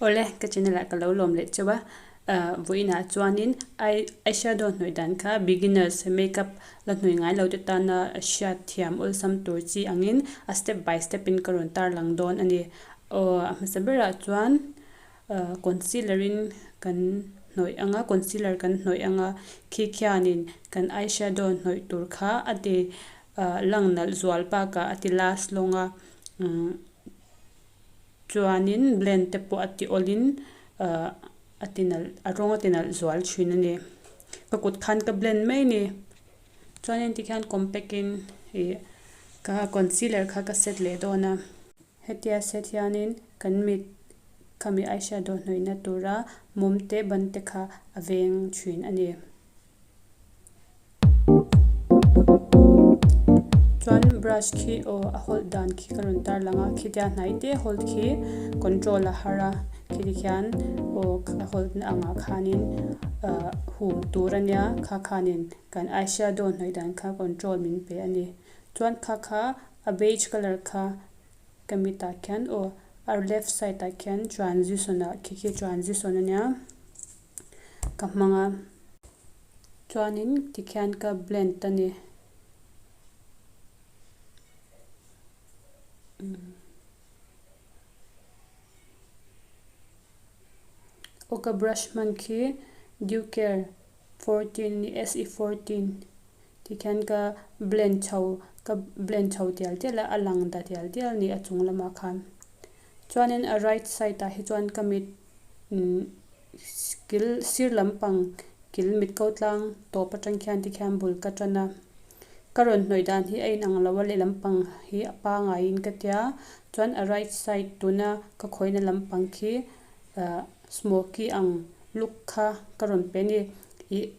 Awle, ka channel ah ka lo lawm leh chauh a, vawiinah chuanin eyeshadow hnawih dan kha beginners makeup la hnawih ngai lo te tana hriat thiam awlsam tur chi angin a step by step in ka rawn tarlang dawn a ni. Aw a hmasa berah chuan concealer in kan hnawih ang a, concealer kan hnawih ang a, khi khianin kan eyeshadow hnawih tur kha a ti lang nalh zual bakah a ti last lawng a. Chuanin blend te pawh a ti awlin ahh a ti nalh a rawng a ti nalh zual thin a ni. Ka kut khan ka blend mai a ni. Chuanin tikhian compact in ih ka concealer kha ka set leh dawn a. Hetia set hianin kan mit khami eyeshadow hnawihna tura mawm te ban te kha a veng thin a ni. Chuan brush khi aw a hawlh dan khi ka rawn tar lang a khitia hnai te hawlh khi control a har a khiti khian aw a hawlh na angah khanin ah hum tur a nia kha khanin kan eyeshadow hnawih dan kha control min pe a ni chuan kha kha a beige colour kha ka mitah khian aw a left side ah khian transition ah khi khi transition a nia. ka hmang a chuanin tikhian ka blend a ni. Aw ka brush hman khi Dewcare 14 a ni se 14 tikhian ka blend chho ka blend chho tial tial a a lang ta tial tial a ni a chung lamah khan. Chuanin a right side ah hi chuan ka mit kil sir lampang kil mit ko tlang tawp atang khian tikhian bul ka tan a ka rawn hnawih dan hi a inang lo a lehlam pang hi a pangaiin ka tia chuan a right side tuna ka khawihna lampang khi ah smoky ang look kha ka rawn pe a ni ih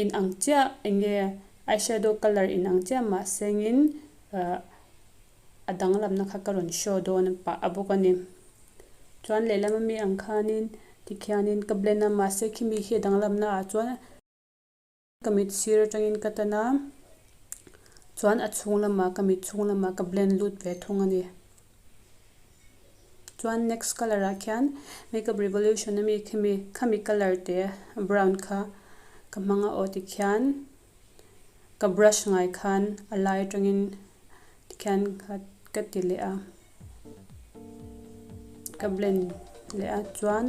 inang chiah eng nge eyeshadow colour inang chiah mahsengin ah. A danglamna kha ka rawn show dawn pah a bawk a ni. Chuan lehlam ami ang khanin tikhianin ka blend a mahse khimi khi a danglamna ah chuan ka mit sir atangin ka tan a chuan a chhung lamah ka mit chhung lamah ka blend lut ve thung a ni. Chuan next colour ah khian makeup revolution ami khimi khami colour te brown kha ka hmang a aw tikhian ka brush ngai khan a lai atangin Tikhian ka ti leh a, ka blend leh a chuan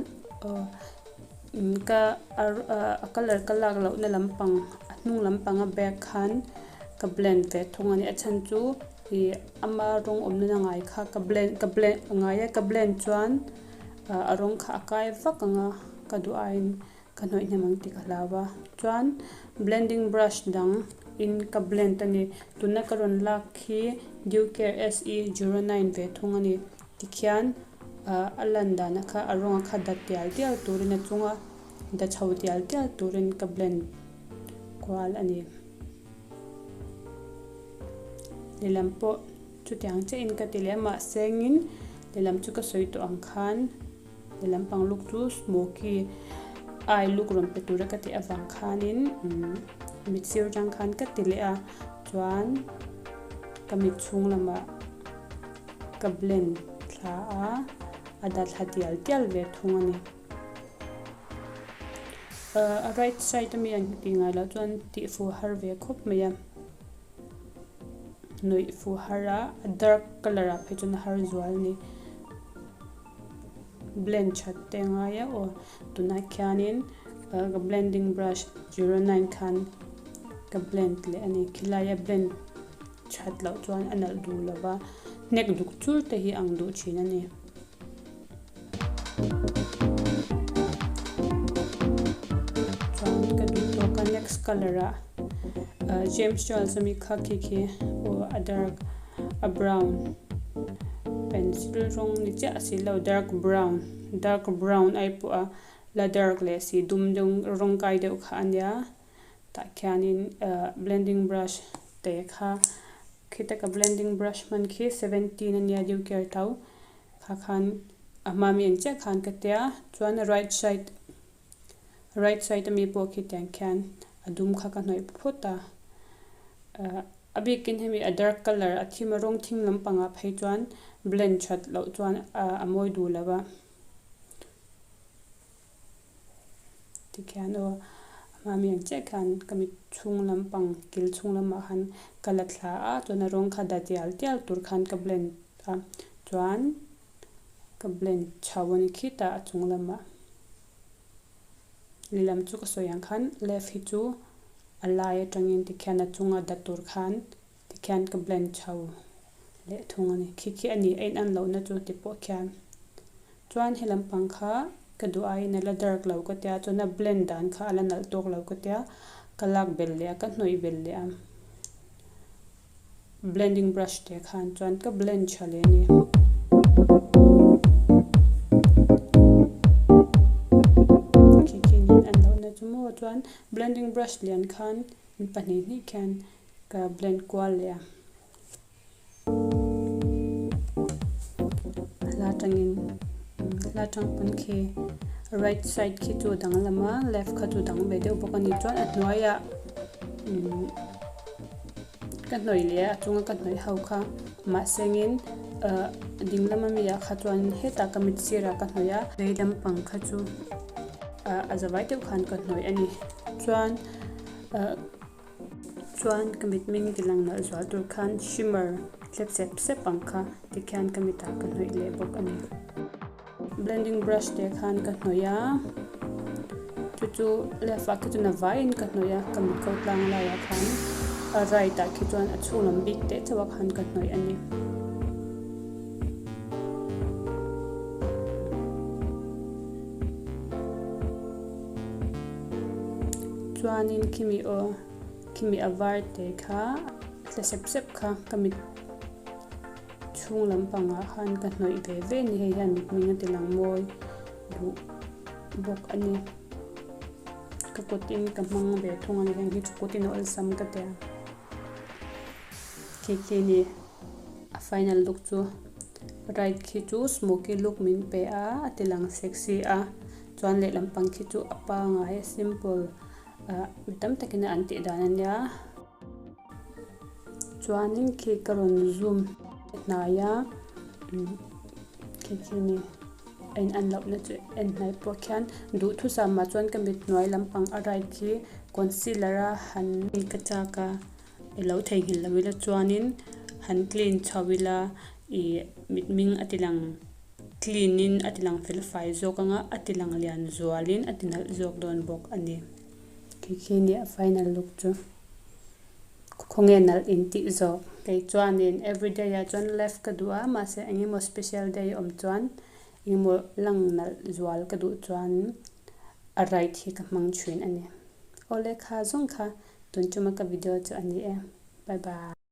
ka a colour ka lak lohna lampang a hnung lampanga bag khan ka blend ve thung a ni a chhan chu ih ama rawng awmna na ngai kha ka blend ka blend ngai a ka blend chuan a rawng kha a kai vak ang a ka duh aiin. Ka hnawih hnem ang tih ka hlau a, chuan blending brush dang in ka blend a ni. Tuna ka rawn lak khi Dewcare SE 09 ve thung a ni. Tikhian ah a lan dana kha a rawnga kha dat tial tial turin a chunga da chho tial tial turin ka blend kual a ni. Lehlam pawh chutiang chiahin ka ti leh a mahsengin lehlam chu ka sawi tawh ang khan. He lampang look chu smoky eye look rawn pe tura ka tih avang khanin mit sir atang khan ka ti leh a chuan ka mit chhung lamah ka blend thla a a da thla tial tial ve thung a ni. A right side ami ang hi tih ngai loh chuan tih fuh har ve khawp mai a nuih fuh har a a dark colour ah phei chuan a har zual a ni. Blend that te a ngai a aw tunah khianin ka blending brush 09 khan ka blend leh a ni khilai a blend that loh chuan a nalh duh lo va hnek duk chur te hi ang duh thin a ni. Chuan ka duh tawk a next colour ah James Charles ami kha khi khi aw a dark a brown pencil rawng ni chiah a si lo dark brown dark brown ai pawh a la dark leh si dum deuh rawng kai deuh kha a nia tah khianin ah blending brush te kha khita ka blending brush hman khi 17 a nia deuh care tho kha khan a hma mi ang chiah khan ka tia chuan right side right side ami pawh khi tiang khian a dum kha ka hnawih phawt a ah. A bikin hemi a dark colour a thim a rawng thim lampangah phei chuan blend that loh chuan a mawi duh lo va. Tikhian aw a hma mi ang chiah khian ka mit chhung lampang kil chhung lamah khan ka la thla a chuan a rawng kha da tial tial tur khan ka blend a chuan ka blend chho a ni khitah a chung lamah lehlam chu ka sawi ang khan left hi chu a lai atangin tikhian a chunga da tur khan tikhian ka blend chho leh thung a ni khi khi a ni a in an lohna chu ti pawh khian. Chuan he lampang kha ka duh aiin a la dark lo ka tia, chuan a blend dan kha a la nalh tawk lo ka tia, ka lak belh leh a, ka hnawih belh leh a, blending brush te khan chuan ka blend tha leh a ni. Khi khi niin an lohna chu maw chuan blending brush lian khan in pahnih hnih khian ka blend kual leh a. Hla atangin hla atang pawn khi right side khi chu a danglam a left kha chu a dang ve deuh bawk a ni chuan a hnuaiah ka hnawih leh a a chunga ka hnawih ho kha mahsengin ahh ding lama mi ah kha chuan hetah ka mit sirah ka hnawih a vei lampang kha chu ah a zavai deuh khan ka hnawih a ni chuan ahh. Chuan ka mitmeng ti lang nalh zual tur khan shimmer tlep sep sep ang kha tikhian ka mitah ka hnawih leh bawk a ni. Blending brush te khan ka hnawih a, chu chu left ah khi chuan a vaiin ka hnawih a, ka mit ko tlang laiah khan a right ah khi chuan a chhung lam bik teh chauh ah khan ka hnawih a ni. Chuanin khimi aw khimi a var te kha a tla sep sep kha ka mit chhung lampangah khan ka hnawih ve ve a ni hei hian mit hming a ti lang mawi duh bawk a ni ka kutin ka hmang ve thung a ni heng hi chu kutin a awlsam ka tia khi khi a ni a final look chu right khi chu smoky look min pe a a ti lang sexy a. Chuan lehlam pang khi chu a pangai a simple ah mi tam takin an tih dan a nia. Chuanin khi ka rawn zoom hnai a khi khi ni a in an lohna chu en hnai pawh khian duhthusam ah chuan ka mit hnuai lampang a right khi concealer a han ka chak a i lo theihnghilh lo ila chuanin han clean chho ila ih mitming a ti lang. Clean in a ti lang fel fai zawk anga a ti lang lian zual in a ti nalh zawk dawn bawk a ni. Khi khi nia final look chu khawnge nalh in tih zawk. Kei chuanin everyday ah chuan left ka duh a mahse eng emaw special day awm chuan eng emaw lang nalh zual ka duh chuan a right hi ka hmang thin a ni. Awle kha zawng kha tun chuma ka video chu a ni e. Bye bye.